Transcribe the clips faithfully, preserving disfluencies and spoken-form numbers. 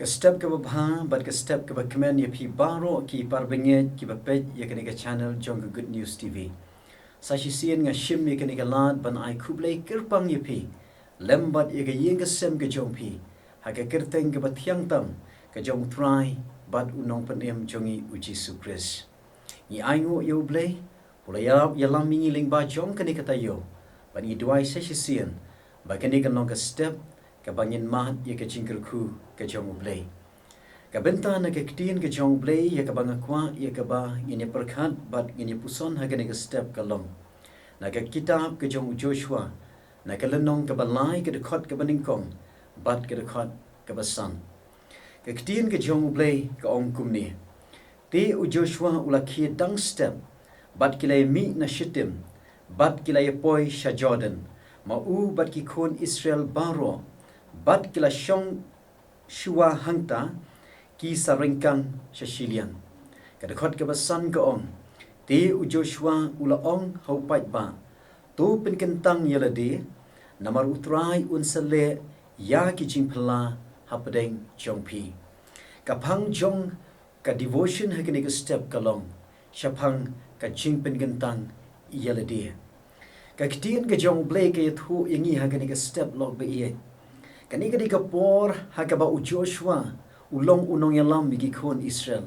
Ka step kaba bha bad ka step kaba kmen ïa phi baroh ki parabangeit kiba peit ïa kane ka channel jong ka Good News T V. Sa shisien nga shim ïa kane ka lad ban ai khublei kyrpang ïa phi lem bad ïa ka ïing ka sem ka jong phi ha ka kyrteng kaba thiang tam ka jong U Trai bad U Nongpynim jong ngi U Jisu Khrist. Ngi ainguh ïa U Blei ba u la ïarap ïalam ïa ngi lyngba jong kane ka taïew bad ngi duwai sa shisien ba kane kan long ka step kaba ngin mad ïa ka jingkyrkhu ka jong U Blei. Ka bynta na ka ktien ka jong U Blei ïa kaba nga kwah ïa kaba ngin ïa pyrkhat bad ngin ïa puson ha kane ka step ka long na ka kitab ka jong U Joshua, na ka lynnong kaba lai, ka dkhot kaba nyngkong bad ka dkhot kaba san. Ka ktien ka jong U Blei ka ong kumne: Te U Joshua u la khie dang step bad ki la ïa mih na Shittim bad ki la ïa poi sha Jordan, ma u bad ki khun Israel baroh, bad ki la shong shuwa hangta, ki sa ryngkang sha shiliang. Ka dkhot kaba san ka ong: Te U Joshua u la ong ha u paidbah: To pynkyntang ïa lade, namar U Trai un sa leh ïa ki jingphylla hapdeng jong phi. Ka phang jong ka devotion ha kane ka step ka long shaphang ka jingpynkyntang ïa lade. Ka ktien ka jong U Blei ka ïathuh ïa ngi ha kane ka step lok ba ïeit. Kane ka dei ka por ha kaba U Joshua u long u nongïalam ïa ki khun Israel.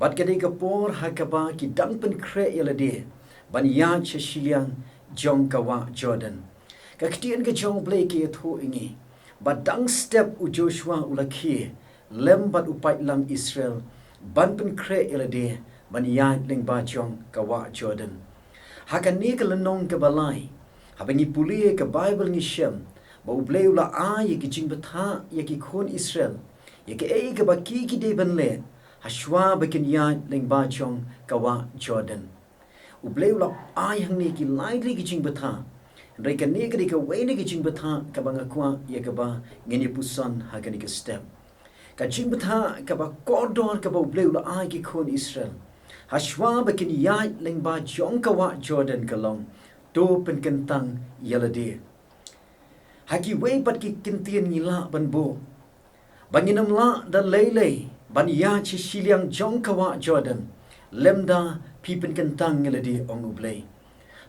Bad ka dei ka por ha kaba ki dang pynkhreh ïa lade ban ïaid sha shiliang jong ka wah Jordan. Ka ktien ka jong U Blei ka ïathuh ïa ngi ba dang step U Joshua u la khie lem bad u paidlang Israel ban pynkhreh ïa lade ban ïaid lyngba jong ka wah Jordan. Ha kane ka lynnong kaba lai, haba ngi pule ka Baibl ngi shem ba U Blei u la ai ïa ki jingbthah ïa ki khun Israel ïa kaei kaba ki ki dei ban leh ha shuwa ba kin ïaid lyngba jong ka wah Jordan. U Blei u la ai hangne ki lai tylli ki jingbthah. Hynrei kane ka dei kawei na ki jingbthah kaba nga kwah ïa kaba ngin ïa puson ha kane ka step. Ka jingbthah kaba kordor kaba U Blei u la ai ki khun Israel ha shuwa ba kin ïaid lyngba jong ka wah Jordan ka long: To pynkyntang ïa lade. Ha kiwei pat ki kyntien ngi lah ban buh ba ngin ym lah da lei lei ban ïaid sha shiliang jong ka wah Jordan lymda phi pynkyntang ïa lade, ong U Blei.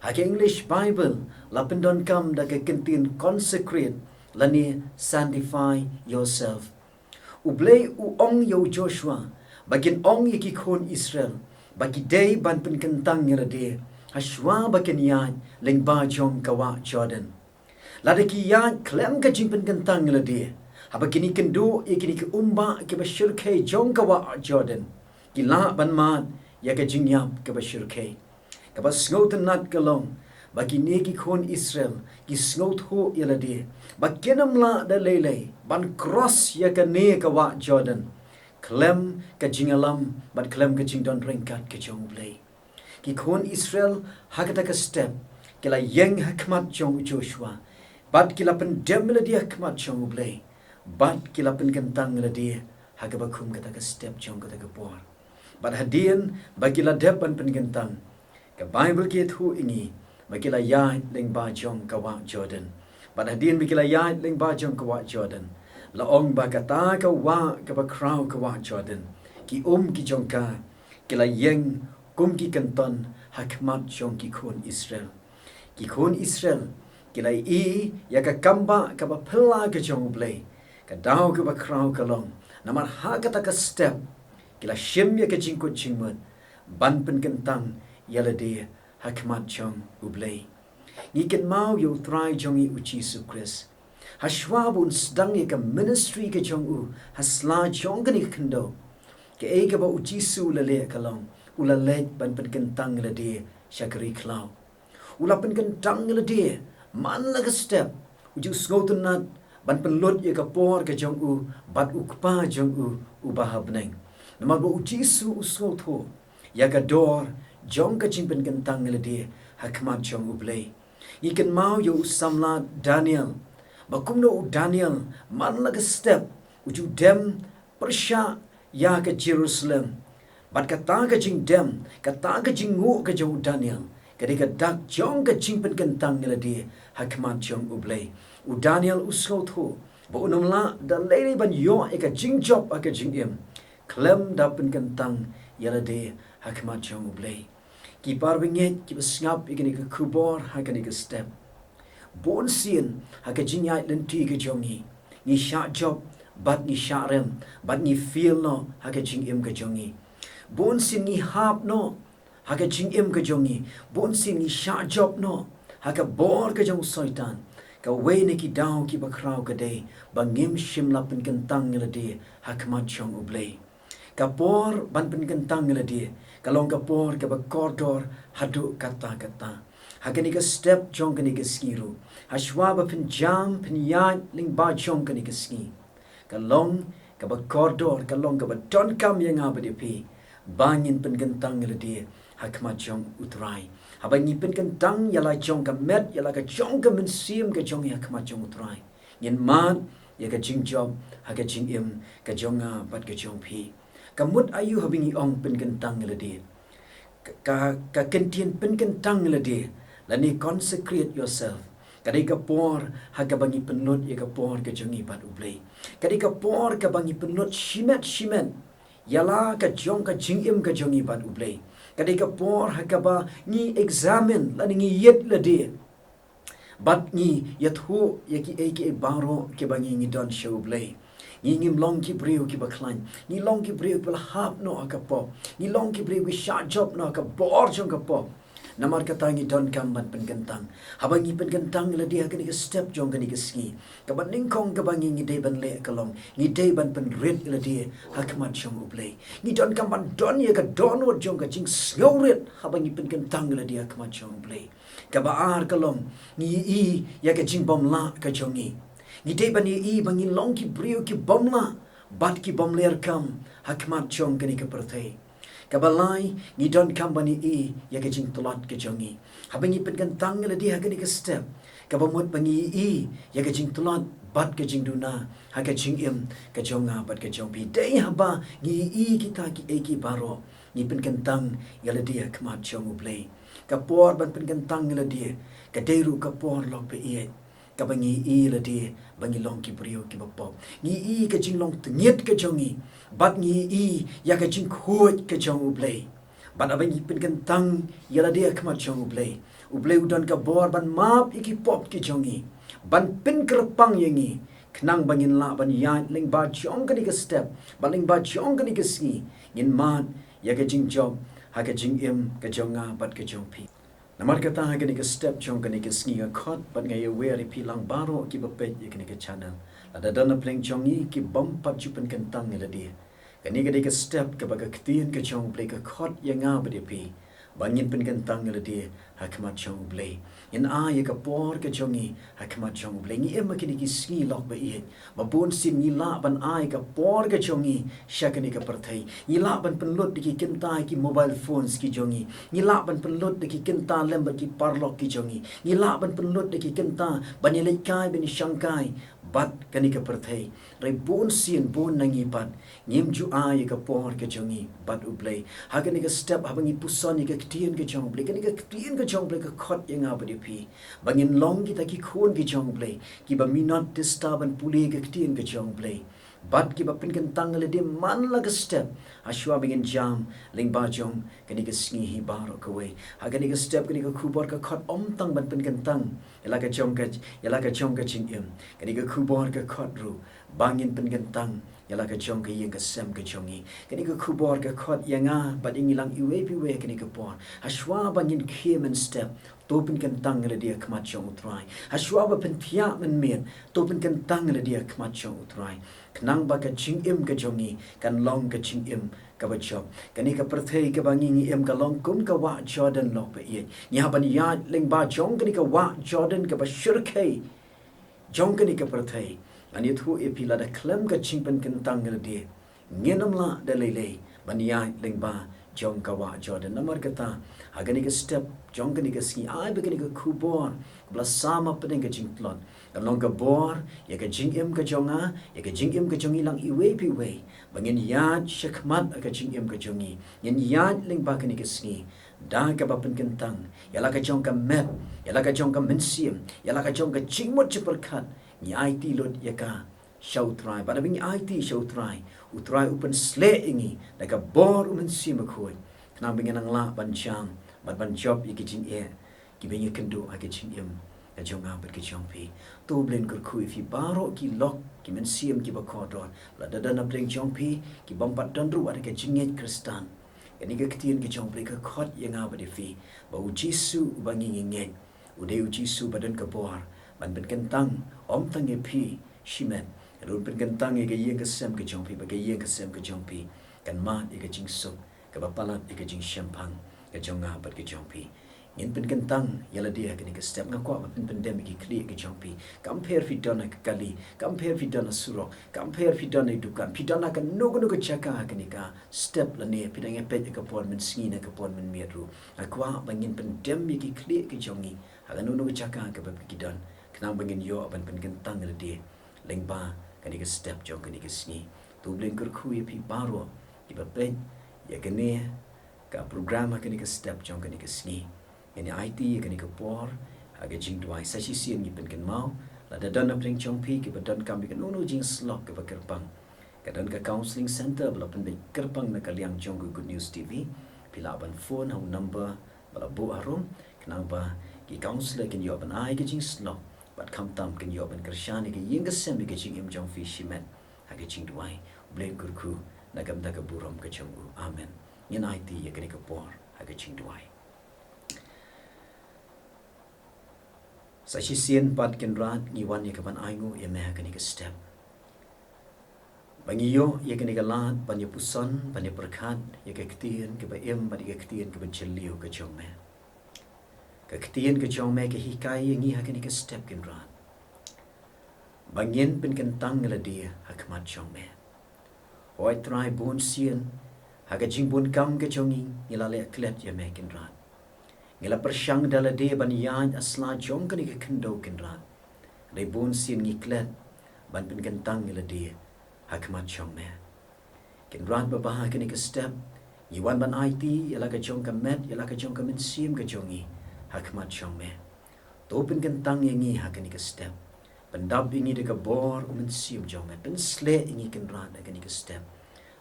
Ha ka English Bible la pyndonkam da ka kyntien consecrate lane sanctify yourself. U Blei u ong ïa u Joshua ba kin ong ïa ki khun Israel ba ki dei ban pynkyntang ïa lade ha shuwa ba kin ïaid lyngba jong ka wah Jordan. Lada ki ïaid khlem ka jingpynkyntang ïa lade, haba kin ïakynduh ïa kine ki umbah kiba shyrkhei jong ka wah Jordan, ki lah ban mad ïa ka jingïap kaba shyrkhei. Kaba sngewtynnat ka long ba kine ki khun Israel ki sngewthuh ïa lade ba kin ym lah da lei lei ban cross ïa kane ka wah Jordan khlem ka jingïalam bad khlem ka jingdon ryngkat ka jong U Blei. Ki khun Israel ha kata ka step ki la ïeng ha khmat jong u Joshua bad ki la pyndem ïa lade ha khmat jong U Blei bad ki la pynkyntang ïa lade ha kaba kum kata ka step jong kata ka por. Bad hadien ba ki la dep ban pynkyntang, ka Baibl ka ïathuh ïa ngi ba ki la ïaid lyngba jong ka wah Jordan. Bad hadien ba ki la ïaid lyngba jong ka wah Jordan, la ong ba kata ka wah kaba khraw ka wah Jordan, ki um ki jong ka ki la ïeng kum ki kynton ha khmat jong ki khun Israel. Ki khun Israel ki la ïohi ïa ka kambah kaba phylla ka jong U Blei. Ka daw kaba khraw ka long namar ha kata ka step ki la shim ïa ka jingkut jingmut ban pynkyntang ïa lade ha khmat jong U Blei. Ngi kynmaw ïa U Trai jong ngi U Jisu Khrist. Ha shuwa ba un sdang ïa ka ministry ka jong u ha sla jong kane ka khyndew, kaei kaba U Jisu u la leh ka long u la leit ban pynkyntang ïa lade sha ka ri khlaw. U la pynkyntang ïa lade man la ka step. U ju sngewtynnat ban pynlut ïa ka por ka jong u bad U Kpa jong u uba ha bneng. Namar ba U Jisu u sngewthuh ïa ka dor jong ka jingpynkyntang ïa lade ha khmat jong U Blei. Ngi kynmaw ïa u samla Daniel, ba kumno u Daniel man la ka step u ju dem pyrshah ïa ka Jerusalem. Bad kata ka jingdem, kata ka jingnguh ka jong u Daniel ka dei ka dak jong ka jingpynkyntang ïa lade ha khmat jong U Blei. U Daniel u sngewthuh Ba un ym lah da lei lei ban ïoh ïa ka jingjop ha ka jingim khlem da pynkyntang ïa lade ha khmat jong U Blei. Ki para bangeit kiba sngap ïa kane ka khubor ha kane ka step. Bun sien ha ka jingïaid lynti ka jong ngi, ngi shah jop, bad ngi shah rem, bad ngi fail noh ha ka jingim ka jong ngi. Bun sien ngi hap noh ha ka jingim ka jong ngi, bun sien ngi shah jop noh ha ka bor ka jong u Soitan. Kawei na ki daw kiba khraw ka dei ba ngim shym la pynkyntang ïa lade ha khmat jong U Blei. Ka por ban pynkyntang ïa lade ka long ka por kaba kordor haduh katta katta. Ha kane ka step jong kane ka sngi ruh, ha shuwa ba phin jam phin ïaid lyngba jong kane ka sngi, ka long kaba kordor, ka long kaba donkam ïa nga bad ïa phi ba ngin pynkyntang ïa lade ha khmat jong U Trai. Haba ngi pynkyntang ïa la jong ka met, ïa la ka jong ka mynsiem ka jong ngi ha khmat jong U Trai, ngin mad ïa ka jingjop ha ka jingim ka jong nga bad ka jong phi. Ka mut aïu haba ngi ong pynkyntang ïa lade? Ka, ka, ka kyntien pynkyntang ïa lade lane consecrate yourself, ka dei ka por ha kaba ngi pynlut ïa ka por ka jong ngi bad U Blei. Ka dei ka por kaba ngi pynlut shimet shimet ïa la ka jong ka jingim ka jong ngi bad U Blei. Ka dei ka por ha kaba ngi examine lane ngi ïit lade bad ngi ïathuh ïa kiei kiei baroh kiba ngi, ngi don sha U Blei. Ngi ngim long ki briew kiba khlaiñ. Ngi long ki briew kiba la hap noh ha ka pop. Ngi long ki briew ki shah jop noh ha ka bor jong ka pop. Namar kata ngi donkam ban pynkyntang. Haba ngi pynkyntang ïa lade ha kane ka step jong kane ka sngi, kaba nyngkong kaba ngi, ngi dei ban leh ka long, ngi dei ban pynrit ïa lade ha khmat jong U Blei. Ngi donkam ban don ïa ka dohnud jong ka jingsngewrit haba ngi pynkyntang ïa lade ha khmat jong U Blei. Kaba ar ka long, ngi ïohi ïa ka jingbymlah ka jong ngi. Ngi dei ban ïohi ba ngi long ki briew ki bymlah bad ki bymlerkam ha khmat jong kane ka pyrthei. Kaba lai, ngi donkam ban ïohi ïa ka jingtlot ka jong ngi. Haba ngi pynkyntang ïa lade ha kane ka step, kaba mut ba ngi ïohi ïa ka jingtlot bad ka jingduna ha ka jingim ka jong nga bad ka jong phi. Dei haba ngi ïohi kita kiei kiei baroh, ngi pynkyntang ïa lade ha khmat jong U Blei. Ka por ban pynkyntang ïa lade ka dei ruh ka por lok ba ïeit, kaba ngi ïohi ïa lade ba ngi long ki briew kiba pop. Ngi ïohi ka jinglong tyngit ka jong ngi bad ngi ïohi ïa ka jingkhuid ka jong U Blei. Bad haba ngi pynkyntang ïa lade ha khmat jong U Blei, U Blei u don ka bor ban map ïa ki pop ki jong ngi, ban pynkyrpang ïa ngi, khnang ba ngin lah ban ïaid lyngba jong kane ka step, bad lyngba jong kane ka sngi ngin mad ïa ka jingjop ha ka jingim ka jong nga bad ka jong phi. Namar kata ha kane ka step jong kane ka sngi nga khot bad nga ïawer ïa phi lang baroh kiba peit ïa kane ka channel. Lada don na pdeng jong ngi ki bym pat ju pynkyntang ïa lade, kane ka dei ka step kaba ka ktien ka jong U Blei ka khot ïa nga bad ïa phi ba ngin pynkyntang ïa lade ha khmat jong U Blei. Ngin ai ïa ka por ka jong ngi ha khmat jong U Blei. Ngi im ha kine ki sngi lok ba ïeit ba bun sien ngi lah ban ai ka por ka jong ngi sha kane ka pyrthei. Ngi lah ban pynlut da ki kynta ki mobile phones ki jong ngi. Ngi lah ban pynlut da ki kynta lem bad ki paralok ki jong ngi. Ngi lah ban pynlut da ki kynta ban ïaleit kai, ban ïashang kai bad kane ka pyrthei. Hynrei bun sien, bun na ngi pat ngim ju ai ïa ka por ka jong ngi bad U Blei. Ha kane ka step haba ngi puson ïa ka ktien ka jong U Blei, kane ka ktien ka jong U Blei ka khot ïa nga bad ïa phi ba ngin long kita ki khun ki jong U Blei kiba minot tista ban pule ka ktien ka jong U Blei bad kiba pynkyntang ïa lade man la ka step ha shuwa ba ngin jam lyngba jong kane ka sngi hi baroh kawei. Ha kane ka step kane ka khubor ka khot ym tang ban pynkyntang ïa la ka jong ka, ïa la ka jong ka jingim. Kane ka khubor ka khot ruh ba ngin pynkyntang ïa la ka jong ka ïing ka sem ka jong ngi. Kane ka khubor ka khot ïa nga bad ïa ngi lang iwei pa iwei ha kane ka por. Ha shuwa ba ngin khie mynstep, to pynkyntang ïa lade ha khmat jong U Trai. Ha shuwa ba pynthiah mynmiet, to pynkyntang ïa lade ha khmat jong U Trai, khnang ba ka jingim ka jong ngi kan long ka jingim kaba jop. Kane ka pyrthei kaba ngi, ngi im ka long kum ka wah Jordan lok ba ïeit. Ngi hap ban ïaid lyngba jong kane ka wah Jordan kaba shyrkhei jong kane ka pyrthei. Ngan ïathuh ïa phi, lada khlem ka jingpynkyntang ïa lade, ngin ym lah da lei lei ban ïaid lyngba jong ka wah Jordan. Namar kata, ha kane ka step jong kane ka sngi, ai ba kane ka khubor kaba la sam hapdeng ka jingtlot kan long ka bor ïa ka jingim ka jong nga, ïa ka jingim ka jong ngi lang iwei pa iwei, ba ngin ïaid shakhmat ha ka jingim ka jong ngi. Ngin ïaid lyngba kane ka sngi da kaba pynkyntang ïa la ka jong ka met, ïa la ka jong ka mynsiem, ïa la ka jong ka jingmut jingpyrkhat. Ngi aiti lut ïa ka sha U Trai, bad haba ngi aiti sha U Trai, U Trai u pynsleh ïa ngi da ka bor U Mynsiem Bakhuid, khnang ba ngin nang lah ban jam bad ban jop ïa ki jingeh kiba ngi kynduh ha ka jingim ka jong nga bad ka jong phi. To U Blei un kyrkhu ïa phi baroh ki lok ki mynsiem kiba kordor, lada don hapdeng jong phi ki bym pat don ruh ha ka jingngeit Khristan. Kane ka ktien ka jong U Blei ka khot ïa nga bad ïa phi ba U Jisu uba ngi ngeit, u dei U Jisu ba don ka bor ban pynkyntang, ym tang ïa phi shimet, hynrei un pynkyntang ïa ka ïing ka sem ka jong phi, ba ka ïing ka sem ka jong phi kan mad ïa ka jingsuk kaba palat ïa ka jingshemphang ka jong nga bad ka jong phi. Ngin pynkyntang ïa lade ha kane ka step. Nga kwah ban pynpyndem ïa ki khlieh ka jong phi. Kam pher phi don ha ka kali, kam pher phi don ha surok, kam pher phi don ha dukan, phi don ha kano kano ka jaka ha kane ka step lane phi dang ïa peit ïa ka por mynsngi ne ka por mynmiet ruh, nga kwah ba ngin pyndem ïa ki khlieh ka jong ngi ha kano kano ka jaka kaba phi don, khnang ba ngin ïoh ban pynkyntang ïa lade lyngba kane ka step jong kane ka sngi. To U Blei un kyrkhu ïa phi baroh kiba peit ïa kane ka program ha kane ka step jong kane ka sngi. Ngin ïa aiti ïa kane ka por ha ka jingduwai. Sa shisien ngi pynkynmaw, lada don hapdeng jong phi kiba donkam ïa kano kano jingsyllok kaba kyrpang, ka don ka counselling center ba la pynbeit kyrpang na ka liang jong ka Good News T V. Phi lah ban phone ha u number ba la buh harum, khnang ba ki counselor kin ïoh ban ai ka jingsyllok bad khamtam kin ïoh ban kyrshan ïa ka ïing ka sem ïa ka jingim jong phi shimet ha ka jingduwai. U Blei un kyrkhu na ka bynta ka burom ka jong u. Amen. Ngin aiti ïa kane ka por ha ka jingduwai. Sa shisien pat Kynrad ngi wan ïa ka ban ainguh ïa me ha kane ka step, ba ngi ïoh ïa kane ka lad ban ïa puson, ban ïa pyrkhat ïa ka ktien kaba im bad ïa ka ktien kaba jylliew ka jong me. Ka ktien ka jong me ka hikai ïa ngi ha kane ka step Kynrad ba ngin pynkyntang ïa lade ha khmat jong me. Hooid Trai, bun sien ha ka jingbun kam ka jong ngi, ngi la leh klet ïa me Kynrad. Ngi la pyrshang da lade ban ïaid ha sla jong kane ka khyndew Kynrad, hynrei bun sien ngi klet ban pynkyntang ïa lade ha khmat jong me. Kynrad babha, ha kane ka step ngi wan ban aiti ïa la ka jong ka met, ïa la ka jong ka mynsiem ka jong ngi ha khmat jong me. To pynkyntang ïa ngi ha kane ka step. Pyndap ïa ngi da ka bor U Mynsiem jong me. Pynsleh ïa ngi Kynrad ha kane ka step.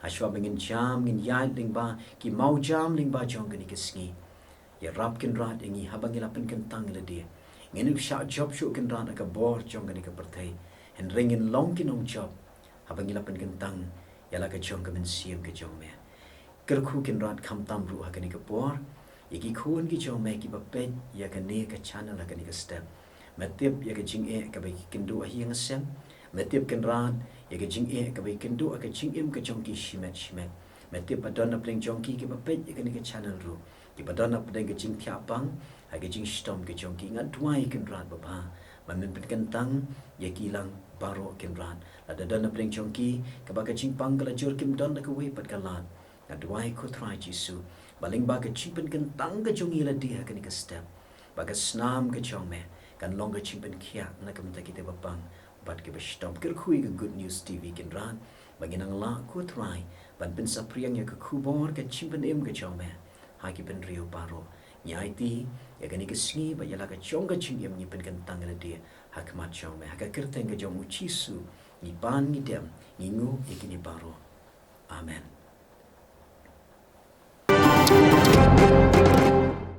Hashwa ba ngin jam, ngin ïaid lyngba ki mawjam lyngba jong kane ka sngi, ïarap Kynrad ïa ngi haba ngi la pynkyntang ïa lade. Ngin ym shah jop shuh Kynrad ha ka bor jong kane ka pyrthei, hynrei ngin long ki nongjop haba ngi la pynkyntang ïa la ka jong ka mynsiem ka jong me. Kyrkhu Kynrad khamtam ruh ha kane ka por ïa ki khun ki jong me kiba peit ïa kane ka channel ha kane ka step. Me tip ïa ka jingeh kaba ki kynduh ha ïing ha sem. Me tip Kynrad ïa ka jingeh kaba ki kynduh ha ka jingim ka jong ki shimet shimet. Me tip ba don hapdeng jong ki kiba peit ïa kane ka channel ruh kiba don hapdeng ka jingthiah pang ha ka jingshitom ka jong ki. Nga duwai Kynrad babha ba men pynkyntang ïa ki lang baroh Kynrad. Lada don hapdeng jong ki kaba ka jingpang ka la jur, kim don da kawei pat ka lad, nga duwai ko Trai Jisu ba lyngba ka jingpynkyntang ka jong ngi ïa lade ha kane ka step, ba ka snam ka jong me kan long ka jingpynkhiah na ka bynta kita ba pang bad kiba shitom. Kyrkhu ïa ka Good News T V Kynrad ba ngin nang lah ko Trai ban pynsaphriang ïa ka khubor ka jingpynim ka jong me ha ki bynriew baroh. Ngi aiti ïa kane ka sngi bad ïa la ka jong ka jingim ngi pynkyntang ïa lade ha khmat jong me. Ha ka kyrteng ka jong U Jisu ngi pan, ngi dem, ngi nguh ïa kine baroh. Amen.